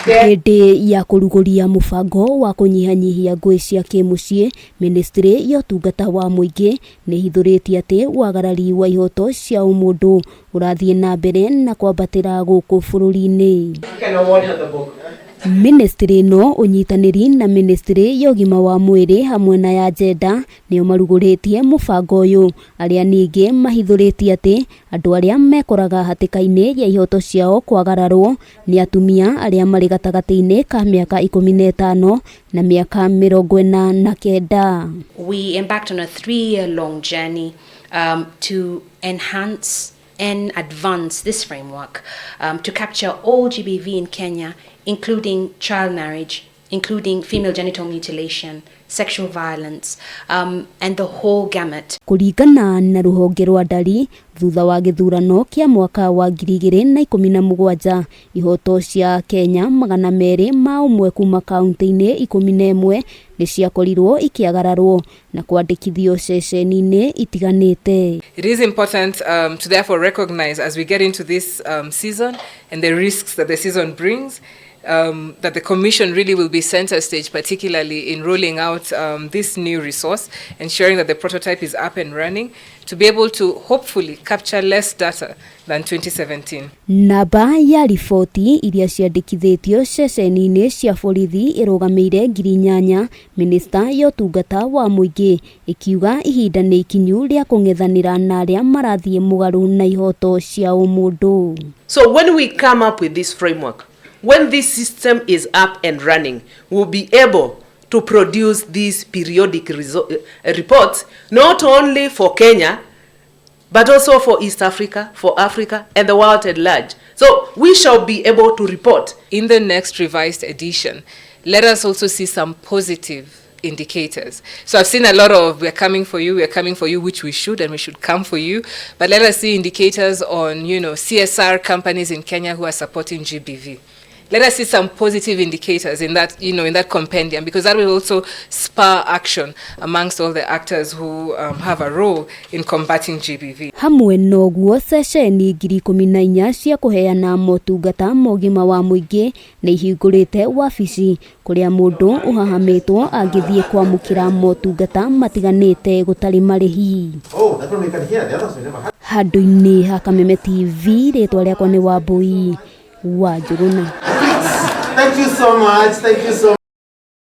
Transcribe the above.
Hĩndĩ ya kũrugũria mũbango wa kũnyihanyihia ngũĩ cia kĩmũciĩ, Ministry ya ũtungata wa mũingĩ nĩ ĩhithũrĩtie atĩ wagarari wa ihoto cia ũmũndũ ũrathiĩ na mbere na kwambatĩra gũkũ bũrũri-inĩ. Ministry ĩno ũnyitanĩri na Ministry ya ũgima wa mwĩrĩ hamwe na ya gender nĩo marugũrĩtie mũbango ũyũ, arĩa ningĩ mahithũrĩtie atĩ andũ arĩa mekoraga hatĩka-inĩ ya ihoto ciao kwagararwo nĩ atumia arĩa marĩ gatagatĩ-inĩ ka mĩaka 15 na mĩaka 49. We embarked on a 3-year-long journey to enhance and advance this framework to capture all GBV in Kenya, including child marriage, including female genital mutilation, sexual violence, and the whole gamut. Kũringana na rũhonge rwa ndari thutha wa gĩthurano kĩa mwaka wa 2017, ihoto cia Kenya 201 kuma kaunti-inĩ 11 nĩ ciakorirwo ikĩagararwo na kwandĩkithio ceceni-inĩ itiganĩte. It is important to therefore recognize as we get into this season and the risks that the season brings, that the Commission really will be center stage, particularly in rolling out this new resource, ensuring that the prototype is up and running, to be able to hopefully capture less data than 2017. Namba ya riboti iria ciandĩkithĩtio ceceni-inĩ cia borithi ĩrũgamĩire 8,000. Minista ya ũtungata wa mũingĩ ĩkiuga ihinda nĩ ikinyu rĩa kũng'ethanĩra na arĩa marathiĩ mũgarũ na ihoto cia ũmũndũ. So when we come up with this framework, when this system is up and running, we'll be able to produce these periodic reports, not only for Kenya, but also for East Africa, for Africa, and the world at large. So we shall be able to report. In the next revised edition, let us also see some positive indicators. So I've seen a lot of "we're coming for you, we're coming for you," which we should, and we should come for you. But let us see indicators on CSR companies in Kenya who are supporting GBV. Let us see some positive indicators in that compendium, because that will also spur action amongst all the actors who have a role in combating GBV. Hamwe noguo, ceceni 14,000 cia kũheana motungata ma ũgima wa mũingĩ nĩ ihingũrĩte wabici kũrĩa mũndũ ũhahamĩtwo angĩthiĩ kwamũkĩra motungata matiganĩte gũtarĩ marĩhi. Oh, that one we can hear. The others we never had. Handũ-inĩ ha Kameme TV, rĩtwa rĩakwa nĩ Wambui wa Njũgũna. Thank you so much. Thank you so